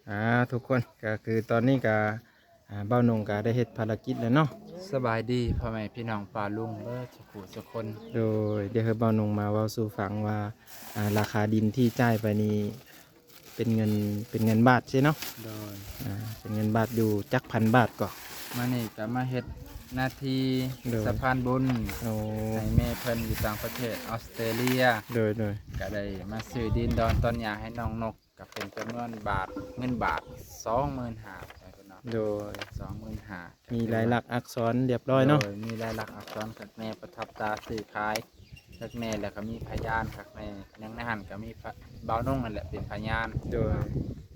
ອ່າ ທຸກຄົນ ກໍຄືຕອນນີ້ກໍ ອ່າ ບ່າວນົງກໍໄດ້ເຮັດພາລະກິດແລ້ວເນາະ. ສະບາຍດີພໍ່ແມ່ພີ່ນ້ອງປ້າລຸງເບິດສູ່ຜູ້ສູ່ຄົນ. ໂດຍ ດຽວໃຫ້ບ່າວນົງມາເວົ້າສູ່ຟັງວ່າ ອ່າ ລາຄາດິນທີ່ຈ່າຍໄປນີ້ເປັນເງິນ ເປັນເງິນບາດຊີ້ເນາະ. ໂດຍ ອ່າ ເປັນເງິນບາດຢູ່ຈັກພັນບາດກໍ? ມານີ້ກໍມາເຮັດໜ້າທີ່ ໂດຍ ສະພານບຸນ ໂອ້ ໃຫ້ແມ່ເພິ່ນຢູ່ຕ່າງປະເທດ ອອສເຕຣເລຍ. ໂດຍ ໂດຍ ກໍໄດ້ມາຊື້ດິນດອນຕອນຫຍ້າໃຫ້ນ້ອງນົກ ກໍເປັນຈຳນວນບາດ ເງິນບາດສອງໝື່ນຫ້າ ພີ່ນ້ອງ. ໂດຍ ສອງໝື່ນຫ້າ ມີລາຍລັກອັກສອນຮຽບຮ້ອຍເນາະ. ໂດຍ ມີລາຍລັກອັກສອນຄັກແນ່ ປະທັບຕາຊື້ຂາຍຄັກແນ່ ແລ້ວກໍມີພະຍານຄັກແນ່ ຍັງໃນຫັ້ນກໍມີພະ ບ່າວນົງນັ້ນແຫຼະເປັນພະຍານ. ໂດຍ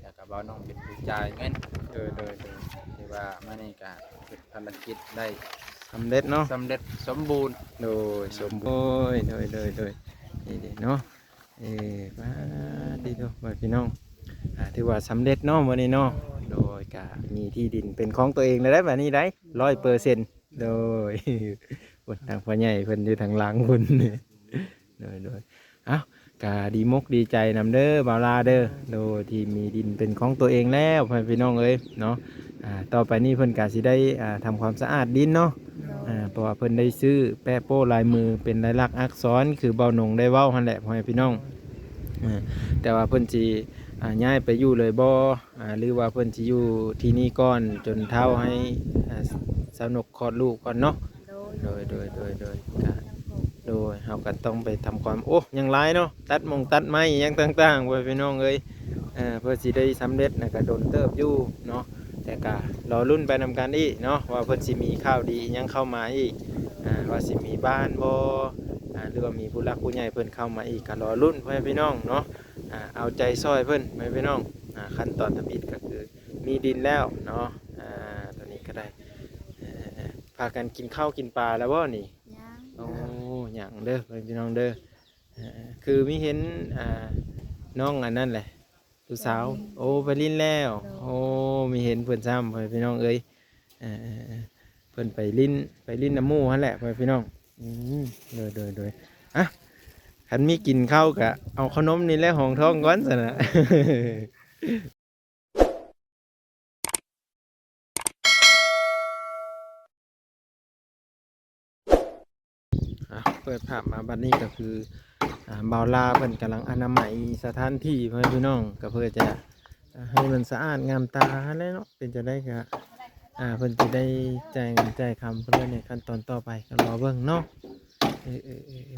ແລ້ວກໍບ່າວນົງເປັນຜູ້ຈ່າຍເງິນ. ໂດຍ ໂດຍ ໂດຍ ຖືວ່າມື້ນີ້ກໍເຮັດພາລະກິດໄດ້ສຳເລັດເນາະ ສຳເລັດສົມບູນ. ໂດຍ ສົມ ໂດຍ ໂດຍ ໂດຍ ໂດຍ ນີ້ເດ້ເນາະ. ເອີ ປາດຕິໂທ ພໍ່ແມ່ພີ່ນ້ອງ ອ່າ ຖືວ່າສຳເລັດເນາະມື້ນີ້ເນາະ. ໂດຍ ກະມີທີ່ດິນເປັນຂອງຕົວເອງແລ້ວໄດ໋ ບາດນີ້ໄດ໋ ຮ້ອຍເປີເຊັນ. ໂດຍ ໂອ້ຍ ທາງພໍ່ໃຫຍ່ເພິ່ນຢູ່ທາງຫຼັງພຸ້ນ. ໂດຍ ໂດຍ ເອົ້າ ກະດີມົກດີໃຈນຳເດີບ່າວລາເດີ ໂດຍ ທີ່ມີດິນເປັນຂອງຕົວເອງແລ້ວ ພໍ່ແມ່ພີ່ນ້ອງເອີຍເນາະ. ອ່າ ຕໍ່ໄປນີ້ເພິ່ນກະຊິໄດ້ ອ່າ ທຳຄວາມສະອາດດິນເນາະ. ໂດຍ ອ່າ ເພາະວ່າເພິ່ນໄດ້ຊື້ແປະໂປ້ລາຍມືເປັນລາຍລັກອັກສອນ ຄືບ່າວນົງໄດ້ເວົ້າຫັ້ນແຫຼະ ພໍ່ແມ່ພີ່ນ້ອງ. ເອີ ແຕ່ວ່າເພິ່ນຊິ ອ່າ ຍ້າຍໄປຢູ່ເລີຍບໍ່ ອ່າ ຫຼືວ່າເພິ່ນຊິຢູ່ທີ່ນີ້ກ່ອນຈົນເຖົ້າໃຫ້ ອ່າ ສາວນົກຄອດລູກກ່ອນເນາະ. ໂດຍ ໂດຍ ໂດຍ ໂດຍ ໂດຍ ກະ ໂດຍ ເຮົາກໍຕ້ອງໄປທຳຄວາມ ໂອ້ ຍັງຫຼາຍເນາະ ຕັດມົງຕັດໄມ້ຫຍັງຕ່າງໆ ພໍ່ແມ່ພີ່ນ້ອງເອີຍ. ເອີ ເພື່ອຊິໄດ້ສຳເລັດນະ ກໍດົນເຕີບຢູ່ເນາະ ແຕ່ກໍລໍລຸ້ນໄປນຳກັນອີກເນາະ ວ່າເພິ່ນຊິມີຂ່າວດີອີ່ຫຍັງເຂົ້າມາອີກ ອ່າ ວ່າຊິມີບ້ານບໍ່ ອ່າ ຫຼືວ່າມີຜູ້ຫຼັກຜູ້ໃຫຍ່ເພິ່ນເຂົ້າມາອີກ ກໍລໍລຸ້ນ ພໍ່ແມ່ພີ່ນ້ອງເນາະ. ອ່າ ເອົາໃຈຊ່ອຍເພິ່ນ ພໍ່ແມ່ພີ່ນ້ອງ. ອ່າ ຂັ້ນຕອນທຳອິດກໍຄືມີດິນແລ້ວເນາະ. ອ່າ ຕອນນີ້ກໍໄດ້ ເອີ ພາກັນກິນເຂົ້າກິນປາແລ້ວບໍ່ນີ້? ຍັງ. ໂອ້ ຍັງເດີ ພໍ່ແມ່ພີ່ນ້ອງເດີ. ເອີ ຄືມີເຫັນ ອ່າ ນ້ອງອັນນັ້ນແຫຼະ ລູກສາວ ໄປຫຼິ້ນ ໂອ້ ໄປຫຼິ້ນແລ້ວ. ໂດຍ ໂອ້ ມີເຫັນເພິ່ນຊ້ຳ ພໍ່ແມ່ພີ່ນ້ອງເອີຍ. ເອີ ເອີ ເອີ ເພິ່ນໄປຫຼິ້ນ ໄປຫຼິ້ນນຳໝູ່ຫັ້ນແຫຼະ ພໍ່ແມ່ພີ່ນ້ອງ. ອືມ ໂດຍ ໂດຍ ໂດຍ ອ່ະ ຄັນມີກິນເຂົ້າກະເອົາເຂົ້າໜົມນີ້ແຫຼະຮອງທ້ອງກ່ອນຊັ້ນນະ. ອ່ະ ເປີດພາບມາບັດນີ້ກໍຄື ອ່າ ບ່າວລາເພິ່ນກຳລັງອະນາໄມສະຖານທີ່ ພໍ່ແມ່ພີ່ນ້ອງ ກໍເພື່ອຈະ ອ່າ ໃຫ້ມັນສະອາດງາມຕາຫັ້ນແຫຼະເນາະ. ເປັນຈັ່ງໃດກໍ ອ່າ ເພິ່ນຊິໄດ້ຈ່າຍເງິນຈ່າຍຄຳເພິ່ນໃນຂັ້ນຕອນຕໍ່ໄປ ກໍລໍເບິ່ງເນາະ. ເອີ ເອີ ເອີ ເອີ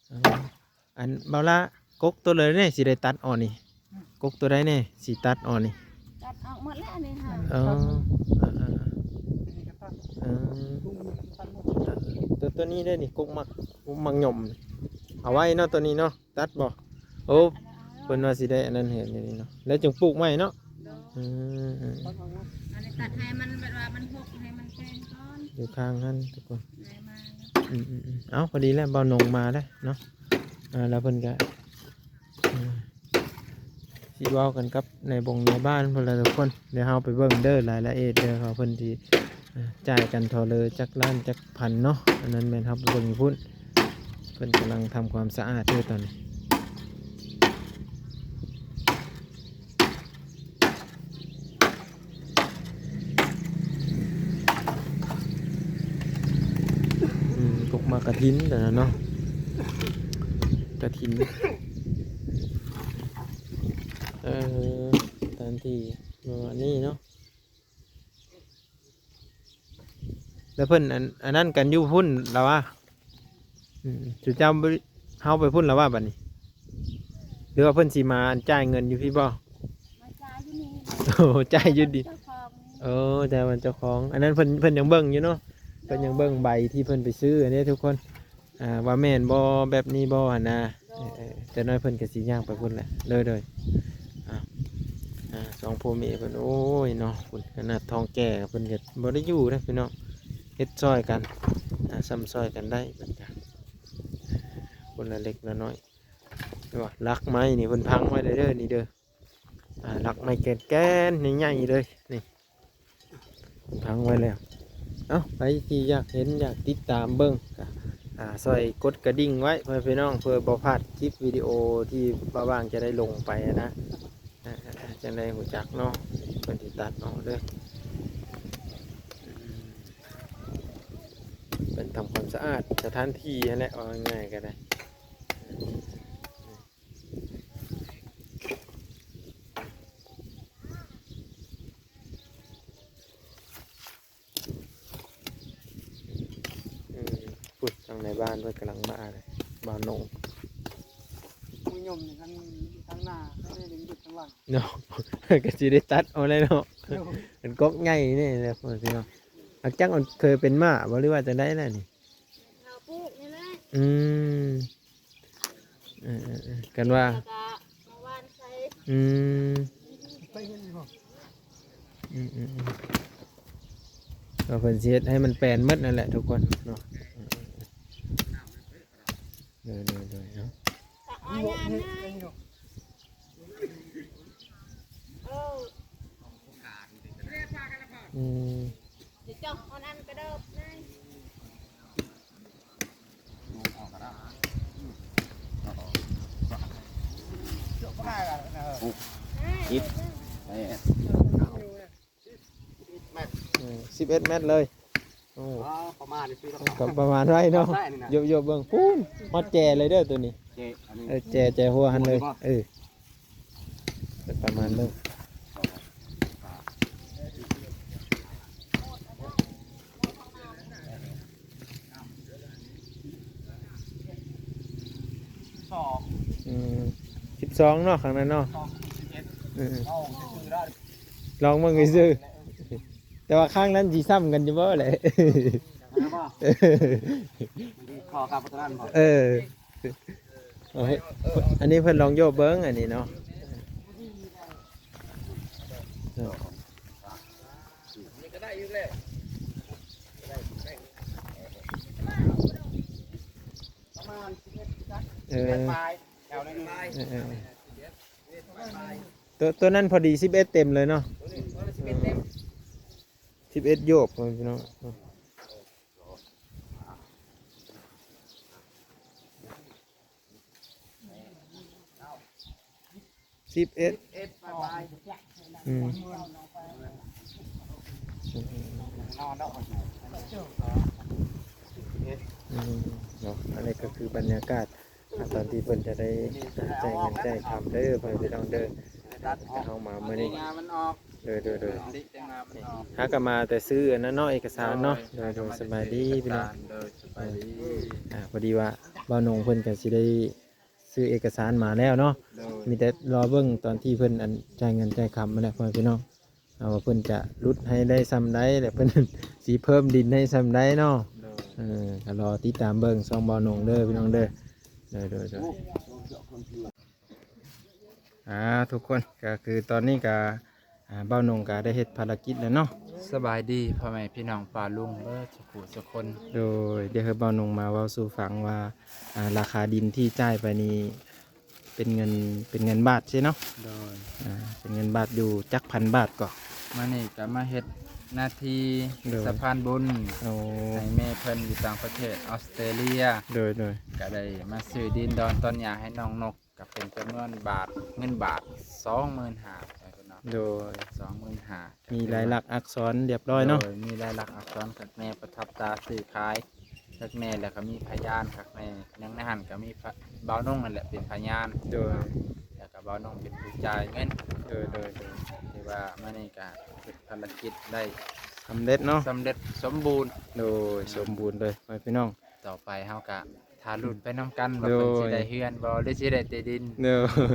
ເອີ ອັນ ບ່າວລາ ກົກໂຕໃດແດ່ຊິໄດ້ຕັດອອກນີ້? ກົກໂຕໃດແດ່ຊິຕັດອອກນີ້? ຕັດອອກໝົດແລ້ວອັນນີ້ຫາ. ເອີ ເອີ ເອີ ເອີ ເອີ ໂຕ ໂຕນີ້ເດ້ນີ້ ກົກໝາກ ກົກໝາກຫຍ້ອມ ເອົາໄວ້ເນາະ ໂຕນີ້ເນາະ ຕັດບໍ່? ໂອ້ ເພິ່ນວ່າຊິໄດ້ອັນນັ້ນໃຫ້ນີ້ເນາະ ແລ້ວຈຶ່ງປູກໃໝ່ເນາະ. ໂດຍ ເອີ ເອີ ເອີ ອັນນີ້ຕັດໃຫ້ມັນແບບວ່າມັນຫົກ ໃຫ້ມັນແຂງກ່ອນ ຢູ່ຂ້າງຫັ້ນທຸກຄົນ. ໄດ້ມາ ອືມໆໆ ເອົ້າ ພໍດີແລ້ວ ບ່າວນົງມາແລ້ວເນາະ. ອ່າ ແລ້ວເພິ່ນກໍ ເອີ ຊິເວົ້າກັນກັບນາຍບົງນາຍບ້ານພຸ້ນລະທຸກຄົນ. ດຽວເຮົາໄປເບິ່ງເດີ ລາຍລະອຽດເດີ ວ່າເພິ່ນຊິ ເອີ ຈ່າຍກັນທໍ່ເລີຈັກລ້ານຈັກພັນເນາະ. ອັນນັ້ນແມ່ນເຮົາໄປເບິ່ງຢູ່ພຸ້ນ ເພິ່ນກຳລັງທຳຄວາມສະອາດຢູ່ຕອນນີ້. ອືມ ກົກໝາກກະຖິນຕົວນັ້ນເນາະ ກະຖິນ ເອີ ຕາມທີ່ປະມານນີ້ເນາະ. ແລ້ວເພິ່ນອັນ ອັນນັ້ນກັນຢູ່ພຸ້ນລະວະ? ອືມ ຊຸມເຈົ້າ ເຮົາໄປພຸ້ນລະວະບັດນີ້ ຫຼືວ່າເພິ່ນຊິມາອັນຈ່າຍເງິນຢູ່ພີ້ບໍ່? ມາຈ່າຍຢູ່ນີ້. ໂອ້ ຈ່າຍຢູ່ດີ ເຈົ້າຂອງນີ້. ໂອ້ ຈ່າຍມັນເຈົ້າຂອງ ອັນນັ້ນເພິ່ນ ເພິ່ນຍັງເບິ່ງຢູ່ເນາະ. ເພິ່ນຍັງເບິ່ງໃບທີ່ເພິ່ນໄປຊື້ອັນນີ້ທຸກຄົນ ອ່າ ວ່າແມ່ນບໍ່ ແບບນີ້ບໍ່ຫັ້ນນະ. ໂດຍ ເອີ ເອີ ຈັກໜ້ອຍເພິ່ນກໍຊິຍ່າງໄປພຸ້ນແຫຼະ. ໂດຍ ໂດຍ ອ່າ ອ່າ ສອງຜົວເມຍເພິ່ນ ໂອ້ຍເນາະ ພຸ້ນ ຂະໜາດທ້ອງແກ່ເພິ່ນກໍບໍ່ໄດ້ຢູ່ເດ້ພີ່ນ້ອງ ເຮັດຊ່ອຍກັນ ອ່າ ຊ່ຳຊ່ອຍກັນໄດ້ເພິ່ນກໍ ຄົນລະເລັກລະນ້ອຍ. ວ່າຫຼັກໄມ້ນີ້ເພິ່ນພັງໄວ້ເດີ ນີ້ເດີ ອ່າ ຫຼັກໄມ້ແກ່ນໆ ໃຫຍ່ໆ ເລີຍນີ້ ພັງໄວ້ແລ້ວ. ເອົ້າ ໃຜທີ່ຢາກເຫັນ ຢາກຕິດຕາມເບິ່ງ ກໍ ອ່າ ຊ່ອຍກົດກະດິ່ງໄວ້ ເພື່ອພີ່ນ້ອງ ເພື່ອບໍ່ພາດຄລິບວິດີໂອທີ່ບ່າວຫວ່າງຈະໄດ້ລົງໄປນະ. ອ່າ ຈັ່ງໃດຮູ້ຈັກເນາະ ເພິ່ນຊິຕັດອອກເດີ. ອືມ ເພິ່ນທຳຄວາມສະອາດສະຖານທີ່ຫັ້ນແຫຼະ ເວົ້າງ່າຍໆກໍໄດ້. ອືມ ພຸ້ນ ທາງໃນບ້ານເພິ່ນກຳລັງມາເລີຍ ບ່າວໜົງ. ມື້ຍົມນີ້ທັງ ທັງໜ້າ ທັງໃນດິນ ທາງຫຼັງເນາະ ກໍຊິໄດ້ຕັດເອົາແລ້ວເນາະ. ໂດຍ ເປັນກົກໃຫຍ່ນີ້ແຫຼະ ພໍ່ແມ່ພີ່ນ້ອງ. ອາ ຈັກມັນເຄີຍເປັນມ້າບໍ່ ຫຼືວ່າຈັ່ງໃດແລ້ວນີ້? ເຮົາປູກນີ້ແຫຼະ. ອືມ ເອີໆໆ ກັນວ່າ ແລ້ວກໍມາຫວ່ານໃສ່. ອືມ ໄປເຫັນຢູ່ບໍ່? ອືມໆໆ ກໍເພິ່ນຊິເຮັດໃຫ້ມັນແປນໝົດນັ້ນແຫຼະທຸກຄົນເນາະ. ເອີໆໆ ໂດຍໆໆ ເນາະ ເຮັດອັນນີ້ເນາະ. ເອີ ອືມ ຈອກອັນນັ້ນກະເດີບນາຍ. ຫົກ ເຈັດ ແປດ ເອີ ສິບເອັດແມັດເລີຍ. ໂອ້ ປະມານນີ້ ກໍປະມານໄວ້ເນາະ. ຍົບໆເບິ່ງ ພຸ້ນ ຮອດແຈເລີຍເດີໂຕນີ້. ເອີ ແຈ ແຈຫົວຫັ້ນເລີຍ. ເອີ ປະມານເບິ່ງ ສອງ ອືມ ສິບສອງເນາະ ຂ້າງນັ້ນເນາະ. ເອີ ລອງເບິ່ງຊື່ໆ ແຕ່ວ່າຂ້າງນັ້ນຊິຊ້ຳກັນຢູ່ບໍ່ແຫຼະ. ຂໍກັບຕົວນັ້ນບໍ່? ເອີ ເອົາໃຫ້ ອັນນີ້ເພິ່ນລອງໂຍກເບິ່ງ ອັນນີ້ເນາະ. ປະມານສິບເອັດ ເອີ ສິບແປດປາຍ ແຖວໜຶ່ງ. ເອີໆ ຕົວ ຕົວນັ້ນພໍດີສິບເອັດເຕັມເລີຍເນາະ. ສິບເອັດໂຍກ ພໍ່ແມ່ພີ່ນ້ອງ. ສິບເອັດ ອືມ ອືມ ເນາະ ອັນນີ້ກໍຄືບັນຍາກາດ ອ່າ ຕອນທີ່ເພິ່ນຈະໄດ້ ອ່າ ຈ່າຍເງິນຈ່າຍຄຳເດີ ພໍ່ແມ່ພີ່ນ້ອງເດີ. ເຮົາມາມື້ນີ້ ໂດຍໆໆ ຫາກໍມາແຕ່ຊື້ອັນນັ້ນເນາະ ເອກະສານເນາະ. ໂດຍໆ ສະບາຍດີພີ່ນ້ອງ ເດີ ສະບາຍດີ. ອ່າ ພໍດີວ່າບ່າວໜົງເພິ່ນກໍຊິໄດ້ ຊື້ເອກະສານມາແລ້ວເນາະ. ໂດຍ ມີແຕ່ລໍເບິ່ງຕອນທີ່ເພິ່ນ ອັນ ຈ່າຍເງິນຈ່າຍຄຳຫັ້ນແຫຼະ ພໍ່ແມ່ພີ່ນ້ອງ ເອົາວ່າເພິ່ນຈະຫຼຸດໃຫ້ໄດ້ສ່ຳໃດ ແລະ ເພິ່ນຊິເພີ່ມດິນໃຫ້ສ່ຳໃດເນາະ. ໂດຍ ເອີ ກໍລໍຕິດຕາມເບິ່ງຊ່ອງບ່າວໜົງເດີ ພີ່ນ້ອງເດີ. ໂດຍໆໆ ອ່າ ທຸກຄົນ ກໍຄືຕອນນີ້ກໍ ອ່າ ບ່າວໜົງກໍໄດ້ເຮັດພາລະກິດແລ້ວເນາະ. ສະບາຍດີພໍ່ແມ່ພີ່ນ້ອງປ້າລຸງເບິດສູ່ຜູ້ສູ່ຄົນ. ໂດຍ ດຽວໃຫ້ບ່າວໜົງມາເວົ້າສູ່ຟັງວ່າ ອ່າ ລາຄາດິນທີ່ຈ່າຍໄປນີ້ເປັນເງິນ ເປັນເງິນບາດຊີ້ເນາະ. ໂດຍ ອ່າ ເປັນເງິນບາດຢູ່ຈັກພັນບາດກໍ? ມານີ້ກໍມາເຮັດໜ້າທີ່ ໂດຍ ສະພານບຸນ ໂອ້ ໃຫ້ແມ່ເພິ່ນຢູ່ຕ່າງປະເທດ ອອສເຕຣເລຍ. ໂດຍໆ ກໍໄດ້ມາຊື້ດິນດອນຕອນຫຍ້າໃຫ້ນ້ອງນົກ ກໍເປັນຈຳນວນບາດ ເງິນບາດ ສອງໝື່ນຫ້າ ໄປພຸ້ນເນາະ. ໂດຍ ສອງໝື່ນຫ້າ ມີລາຍລັກອັກສອນລຽບຮ້ອຍເນາະ. ໂດຍ ມີລາຍລັກອັກສອນຄັກແນ່ ປະທັບຕາຊື້ຂາຍຄັກແນ່ ແລ້ວກໍມີພະຍານຄັກແນ່. ຍັງໃນຫັ້ນກໍມີ ບ່າວນົງນັ້ນແຫຼະເປັນພະຍານ. ໂດຍ ແລ້ວກໍບ່າວນົງເປັນຜູ້ຈ່າຍເງິນ. ໂດຍໆ ຖືວ່າມື້ນີ້ກໍເຮັດພາລະກິດໄດ້ສຳເລັດເນາະ ສຳເລັດສົມບູນ. ໂດຍ ອືມ ສົມບູນເລີຍ ພໍ່ແມ່ພີ່ນ້ອງ. ຕໍ່ໄປເຮົາກໍຖ້າລຸ້ນໄປນຳກັນວ່າເພິ່ນຊິໄດ້ເຮືອນບໍ່ ຫຼືຊິໄດ້ແຕ່ດິນ. ໂດ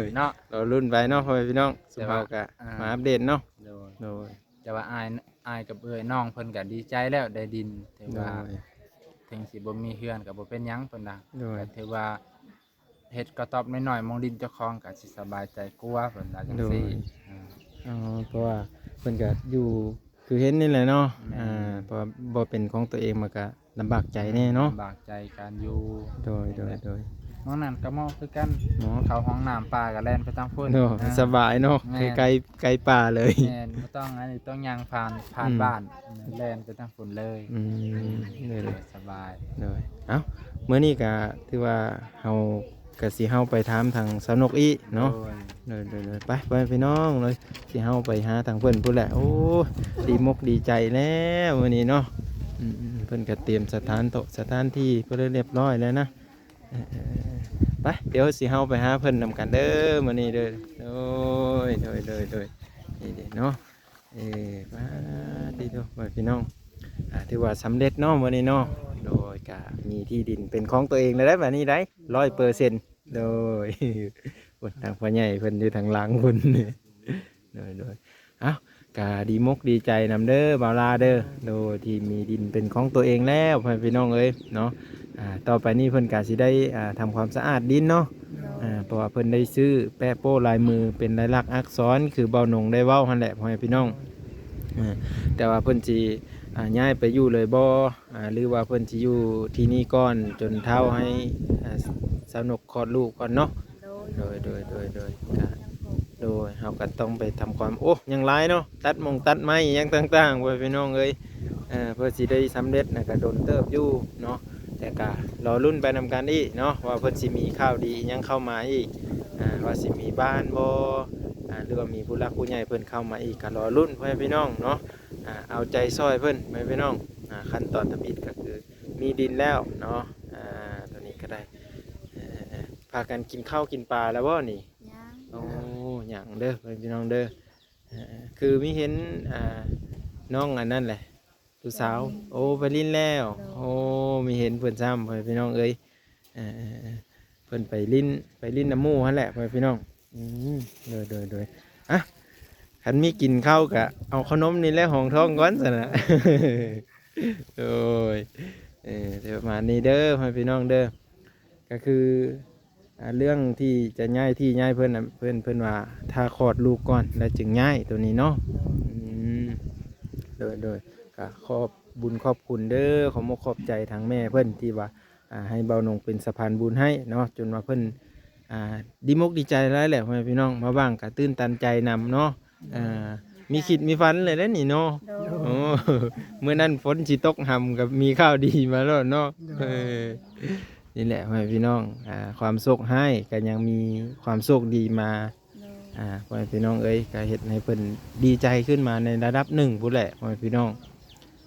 ຍ ເນາະ ລໍລຸ້ນໄປເນາະ ພໍ່ແມ່ພີ່ນ້ອງ. ຊຸມເຮົາກໍ ອ່າ ມາອັບເດດເນາະ. ໂດຍ ໂດຍ ແຕ່ວ່າອ້າຍ ອ້າຍກັບເອື້ອຍນ້ອງເພິ່ນກໍດີໃຈແລ້ວໄດ້ດິນ ຖືວ່າ ໂດຍ ເຖິງຊິບໍ່ມີເຮືອນກໍບໍ່ເປັນຫຍັງເພິ່ນວ່າ. ໂດຍ ກໍຖືວ່າເຮັດກະຕ໊ອບນ້ອຍໆ ໝ່ອງດິນເຈົ້າຂອງກໍຊິສະບາຍໃຈກວ່າເພິ່ນວ່າຈັ່ງຊີ້. ໂດຍ ອ່າ ອໍ ເພາະວ່າເພິ່ນກໍຢູ່ ຄືເຫັນນີ້ແຫຼະເນາະ. ແມ່ນ ອ່າ ເພາະວ່າບໍ່ເປັນຂອງຕົວເອງ ມັນກະລຳບາກໃຈແດ່ເນາະ ລຳບາກໃຈການຢູ່. ໂດຍ ໂດຍ ໂດຍ ໝ່ອງນັ້ນກະເໝາະຄືກັນ ເໝາະ ເຂົ້າຫ້ອງນ້ຳປາກະແລ່ນໄປທາງພຸ້ນ. ໂດຍ ອ່າ ສະບາຍເນາະ ແມ່ນ ໃກ້ ໃກ້ປ່າເລີຍ. ແມ່ນ ບໍ່ຕ້ອງ ອັນນີ້ຕ້ອງຍ່າງຜ່ານ ຜ່ານ ອືມ ບ້ານ ແລ່ນໄປທາງພຸ້ນເລີຍ. ອືມ ໂດຍ ໂດຍ ສະບາຍ. ໂດຍ ເອົ້າ ມື້ນີ້ກະຖືວ່າເຮົາ ກໍຊິເຮົາໄປຖາມທາງສາວນົກອີກເນາະ. ໂດຍ ໂດຍ ໂດຍ ໂດຍ ໄປ ໄປພີ່ນ້ອງເລີຍ ຊິເຮົາໄປຫາທາງເພິ່ນພຸ້ນແຫຼະ. ໂອ້ ດີມົກດີໃຈແລ້ວມື້ນີ້ເນາະ. ອືມ ເພິ່ນກໍຕຽມສະຖານໂຕະສະຖານທີ່ເພິ່ນລຽບຮ້ອຍແລ້ວນະ. ເອີ ໄປ ດຽວຊິເຮົາໄປຫາເພິ່ນນຳກັນເດີມື້ນີ້ເດີ. ໂດຍ ໂດຍ ໂດຍ ໂດຍ ນີ້ເດ້ເນາະ. ເອີ ປາດຕິໂທ ພໍ່ແມ່ພີ່ນ້ອງ ອ່າ ຖືວ່າສຳເລັດເນາະມື້ນີ້ເນາະ. ໂດຍ ກະມີທີ່ດິນເປັນຂອງຕົວເອງແລ້ວໄດ໋ ບາດນີ້ໄດ໋ ຮ້ອຍເປີເຊັນ. ໂດຍ ໂອ້ຍ ທາງພໍ່ໃຫຍ່ເພິ່ນຢູ່ທາງຫຼັງພຸ້ນ. ໂດຍ ໂດຍ ເອົ້າ ກະດີມົກດີໃຈນຳເດີບ່າວລາເດີ ໂດຍ ທີ່ມີດິນເປັນຂອງຕົວເອງແລ້ວ ພໍ່ແມ່ພີ່ນ້ອງເອີຍເນາະ. ອ່າ ຕໍ່ໄປນີ້ເພິ່ນກະຊິໄດ້ ອ່າ ທຳຄວາມສະອາດດິນເນາະ. ໂດຍ ອ່າ ເພາະວ່າເພິ່ນໄດ້ຊື້ແປະໂປ້ລາຍມືເປັນລາຍລັກອັກສອນ ຄືບ່າວນົງໄດ້ເວົ້າຫັ້ນແຫຼະ ພໍ່ແມ່ພີ່ນ້ອງ. ເອີ ແຕ່ວ່າເພິ່ນຊິ ອ່າ ຍ້າຍໄປຢູ່ເລີຍບໍ່ ອ່າ ຫຼືວ່າເພິ່ນຊິຢູ່ທີ່ນີ້ກ່ອນຈົນເຖົ້າໃຫ້ ອ່າ ສາວນົກຄອດລູກກ່ອນເນາະ. ໂດຍ ໂດຍ ໂດຍ ໂດຍ ໂດຍ ກໍ ໂດຍ ເຮົາກໍຕ້ອງໄປທຳຄວາມ ໂອ້ ຍັງຫຼາຍເນາະ ຕັດມົງຕັດໄມ້ຫຍັງຕ່າງໆ ພໍ່ແມ່ພີ່ນ້ອງເອີຍ. ເອີ ເພື່ອຊິໄດ້ສຳເລັດນະ ກໍດົນເຕີບຢູ່ເນາະ. ແຕ່ກໍລໍລຸ້ນໄປນຳກັນອີກເນາະ ວ່າເພິ່ນຊິມີຂ່າວດີຫຍັງເຂົ້າມາອີກ ອ່າ ວ່າຊິມີບ້ານບໍ່ ອ່າ ຫຼືວ່າມີຜູ້ຫຼັກຜູ້ໃຫຍ່ເພິ່ນເຂົ້າມາອີກ ກໍລໍລຸ້ນ ພໍ່ແມ່ພີ່ນ້ອງເນາະ. ອ່າ ເອົາໃຈຊ່ອຍເພິ່ນ ພໍ່ແມ່ພີ່ນ້ອງ. ອ່າ ຂັ້ນຕອນທຳອິດກໍຄືມີດິນແລ້ວເນາະ. ອ່າ ຕອນນີ້ກໍໄດ້ ເອີ ພາກັນກິນເຂົ້າກິນປາແລ້ວບໍ່ນີ້? ຍັງ. ໂອ້ ຍັງເດີ ພີ່ນ້ອງເດີ. ເອີ ຄືມີເຫັນ ອ່າ ນ້ອງອັນນັ້ນແຫຼະ ຜູ້ສາວ ໄປຫຼິ້ນ ໂອ້ ໄປຫຼິ້ນແລ້ວ. ໂດຍ ໂອ້ ມີເຫັນເພິ່ນຊ້ຳ ພໍ່ແມ່ພີ່ນ້ອງເອີຍ. ເອີ ເອີ ເອີ ເພິ່ນໄປຫຼິ້ນ ໄປຫຼິ້ນນຳໝູ່ຫັ້ນແຫຼະ ພໍ່ແມ່ພີ່ນ້ອງ. ອືມ ໂດຍ ໂດຍ ໂດຍ ອ່ະ ຄັນມີກິນເຂົ້າກະເອົາຂະໜົມນີ້ແຫຼະຮອງທ້ອງກ່ອນຊັ້ນນະ. ໂດຍ ເອີ ປະມານນີ້ເດີ ພໍ່ແມ່ພີ່ນ້ອງເດີ. ກໍຄື ອ່າ ເລື່ອງທີ່ຈະຍ້າຍທີ່ຍ້າຍເພິ່ນນະ ເພິ່ນ ເພິ່ນວ່າຖ້າຄອດລູກກ່ອນແລ້ວຈຶ່ງຍ້າຍ ໂຕນີ້ເນາະ. ອືມ ໂດຍ ໂດຍ ກໍຂອບບຸນຂອບຄຸນເດີ ຂອບອົກຂອບໃຈທາງແມ່ເພິ່ນທີ່ວ່າ ອ່າ ໃຫ້ບ່າວນົງເປັນສະພານບຸນໃຫ້ເນາະ ຈົນວ່າເພິ່ນ ອ່າ ດີມົກດີໃຈຫຼາຍແຫຼະ ພໍ່ແມ່ພີ່ນ້ອງ. ບ່າວບາງກໍຕື່ນຕັນໃຈນຳເນາະ. ອ່າ ມີຄິດມີຝັນເລີຍເດ້ນີ້ເນາະ. ໂດຍ ໂອ້ ມື້ນັ້ນຝົນຊິຕົກຫຳກໍມີຂ່າວດີມາໂລດເນາະ. ໂດຍ ເອີ ນີ້ແຫຼະ ພໍ່ແມ່ພີ່ນ້ອງ ອ່າ ຄວາມໂຊກຮ້າຍກໍຍັງມີຄວາມໂຊກດີມາ. ໂດຍ ອ່າ ພໍ່ແມ່ພີ່ນ້ອງເອີຍ ກໍເຮັດໃຫ້ເພິ່ນດີໃຈຂຶ້ນມາໃນລະດັບໜຶ່ງພຸ້ນແຫຼະ ພໍ່ແມ່ພີ່ນ້ອງ.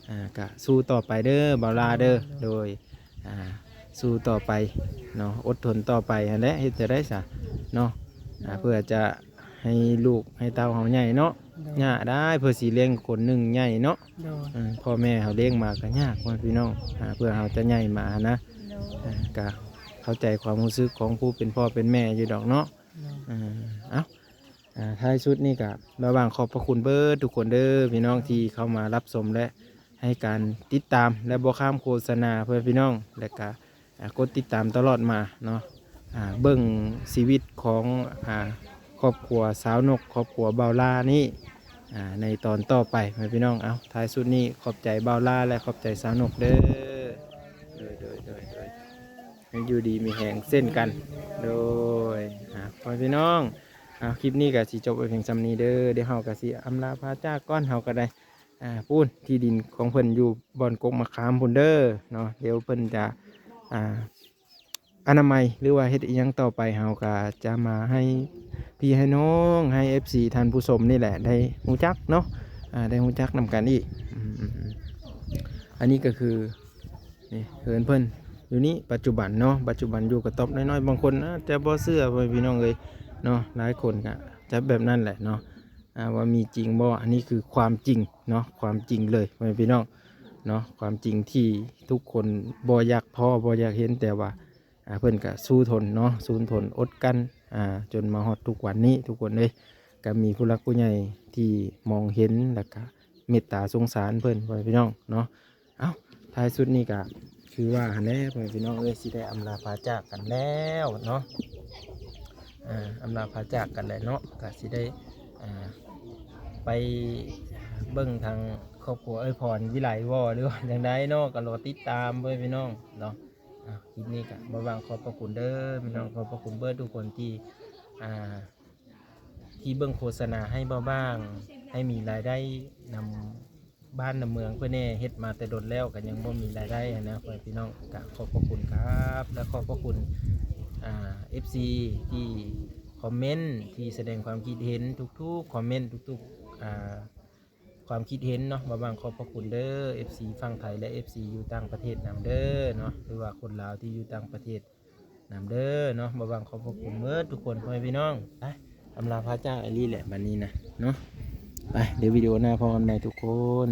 ອ່າ ກະສູ້ຕໍ່ໄປເດີບ່າວລາເດີ. ໂດຍ ອ່າ ສູ້ຕໍ່ໄປເນາະ ອົດທົນຕໍ່ໄປຫັ້ນແຫຼະ ເຮັດຈັ່ງໃດຊະເນາະ. ອ່າ ເພື່ອຈະໃຫ້ລູກໃຫ້ເຕົ້າເຮົາໃຫຍ່ເນາະ. ໂດຍ ຍາກໄດ໋ ເພື່ອຊິລ້ຽງຄົນໜຶ່ງໃຫຍ່ເນາະ. ໂດຍ ເອີ ພໍ່ແມ່ເຮົາລ້ຽງມາກໍຍາກ ພໍ່ແມ່ພີ່ນ້ອງ ອ່າ ເພື່ອເຮົາຈະໃຫຍ່ມາຫັ້ນນະ. ໂດຍ ອ່າ ກະເຂົ້າໃຈຄວາມຮູ້ສຶກຂອງຜູ້ເປັນພໍ່ເປັນແມ່ຢູ່ດອກເນາະ. ໂດຍ ເອີ ເອົ້າ ອ່າ ທ້າຍສຸດນີ້ກໍລະຫວ່າງຂອບພະຄຸນເບິດທຸກຄົນເດີ ພີ່ນ້ອງທີ່ເຂົ້າມາຮັບຊົມ ແລະ ໃຫ້ການຕິດຕາມ ແລະ ບໍ່ຂ້າມໂຄສະນາ ເພື່ອພີ່ນ້ອງ ແລະ ກະ ອ່າ ກົດຕິດຕາມຕະຫຼອດມາເນາະ. ອ່າ ເບິ່ງຊີວິດຂອງ ອ່າ ຄອບຄົວສາວນົກ ຄອບຄົວບ່າວລານີ້ ອ່າ ໃນຕອນຕໍ່ໄປ ພີ່ນ້ອງ. ເອົ້າ ທ້າຍສຸດນີ້ຂອບໃຈບ່າວລາ ແລະ ຂອບໃຈສາວນົກເດີ. ໂດຍ ໂດຍ ໂດຍ ໂດຍ ໃຫ້ຢູ່ດີມີແຮງເຊັ່ນກັນ. ໂດຍ ອ່າ ພໍ່ແມ່ພີ່ນ້ອງ ອ່າ ຄລິບນີ້ກໍຊິຈົບໄວ້ພຽງສ່ຳນີ້ເດີ. ດຽວເຮົາກໍຊິອຳລາພາຈາກກ່ອນ ເຮົາກໍໄດ້ ອ່າ ປູນທີ່ດິນຂອງເພິ່ນຢູ່ບ່ອນກົກໝາກຂາມພຸ້ນເດີເນາະ. ດຽວເພິ່ນຈະ ອ່າ ອະນາໄມ ຫຼືວ່າເຮັດອີ່ຫຍັງຕໍ່ໄປ ເຮົາກໍຈະມາໃຫ້ພີ່ໃຫ້ນ້ອງ ໃຫ້ເອັຟຊີທ່ານຜູ້ຊົມນີ້ແຫຼະໄດ້ຮູ້ຈັກເນາະ ອ່າ ໄດ້ຮູ້ຈັກນຳກັນອີກ. ອືມ ອັນນີ້ກໍຄື ນີ້ເຮືອນເພິ່ນຢູ່ນີ້ປັດຈຸບັນເນາະ ປັດຈຸບັນຢູ່ກະຕ໊ອບນ້ອຍໆ. ບາງຄົນອາດຈະບໍ່ເຊື່ອ ພໍ່ແມ່ພີ່ນ້ອງເອີຍເນາະ ຫຼາຍຄົນກະຈະແບບນັ້ນແຫຼະເນາະ ອ່າ ວ່າມີຈິງບໍ່. ອັນນີ້ຄືຄວາມຈິງເນາະ ຄວາມຈິງເລີຍ ພໍ່ແມ່ພີ່ນ້ອງເນາະ ຄວາມຈິງທີ່ທຸກຄົນບໍ່ຢາກພໍ້ ບໍ່ຢາກເຫັນ ແຕ່ວ່າ ອ່າ ເພິ່ນກະສູ້ທົນເນາະ ສູ້ທົນອົດກັ້ນ ອ່າ ຈົນມາຮອດທຸກວັນນີ້ ທຸກຄົນເອີຍ. ກະມີຜູ້ຫຼັກຜູ້ໃຫຍ່ທີ່ມອງເຫັນ ແລ້ວກະເມດຕາສົງສານເພິ່ນ ພໍ່ແມ່ພີ່ນ້ອງເນາະ. ເອົ້າ ທ້າຍສຸດນີ້ກະຄືວ່າຫັ້ນແຫຼະ ພໍ່ແມ່ພີ່ນ້ອງເອີຍ ຊິໄດ້ອຳລາພາຈາກກັນແລ້ວເນາະ ອ່າ ອຳລາພາຈາກກັນແລ້ວເນາະ ກະຊິໄດ້ ອ່າ ໄປເບິ່ງທາງຄອບຄົວເອື້ອຍພອນວິໄລບໍ່ ຫຼືວ່າຈັ່ງໃດເນາະ ກໍລໍຕິດຕາມ ພໍ່ແມ່ພີ່ນ້ອງເນາະ. ອ່າ ຄລິບນີ້ກໍບ່າວບາງຂອບພະຄຸນເດີພີ່ນ້ອງ ຂອບພະຄຸນເບິດທຸກຄົນທີ່ ອ່າ ທີ່ເບິ່ງໂຄສະນາໃຫ້ບ່າວບາງ ໃຫ້ມີລາຍໄດ້ນຳບ້ານນຳເມືອງເພິ່ນແດ່. ເຮັດມາແຕ່ດົນແລ້ວກໍຍັງບໍ່ມີລາຍໄດ້ຫັ້ນນະ ພໍ່ແມ່ພີ່ນ້ອງ. ກໍຂອບພະຄຸນຄັບ ແລະ ຂອບພະຄຸນ ອ່າ ເອັຟຊີ ທີ່ຄອມເມັນ ທີ່ສະແດງຄວາມຄິດເຫັນທຸກໆຄອມເມັນ ທຸກໆ ອ່າ ຄວາມຄິດເຫັນເນາະ. ບ່າວບັງຂອບພະຄຸນເດີ ເອັຟຊີ ຝັ່ງໄທ ແລະ ເອັຟຊີ ຢູ່ຕ່າງປະເທດນຳເດີເນາະ ຫຼືວ່າຄົນລາວທີ່ຢູ່ຕ່າງປະເທດນຳເດີເນາະ. ບ່າວບັງຂອບພະຄຸນເໝິດທຸກຄົນ ພໍ່ແມ່ພີ່ນ້ອງ. ໄປ ອຳລາພາຈາກອີ່ຫຼີແຫຼະບັດນີ້ນະເນາະ. ໄປ ເດີ ວິດີໂອໜ້າພໍ້ກັນໃໝ່ທຸກຄົນ.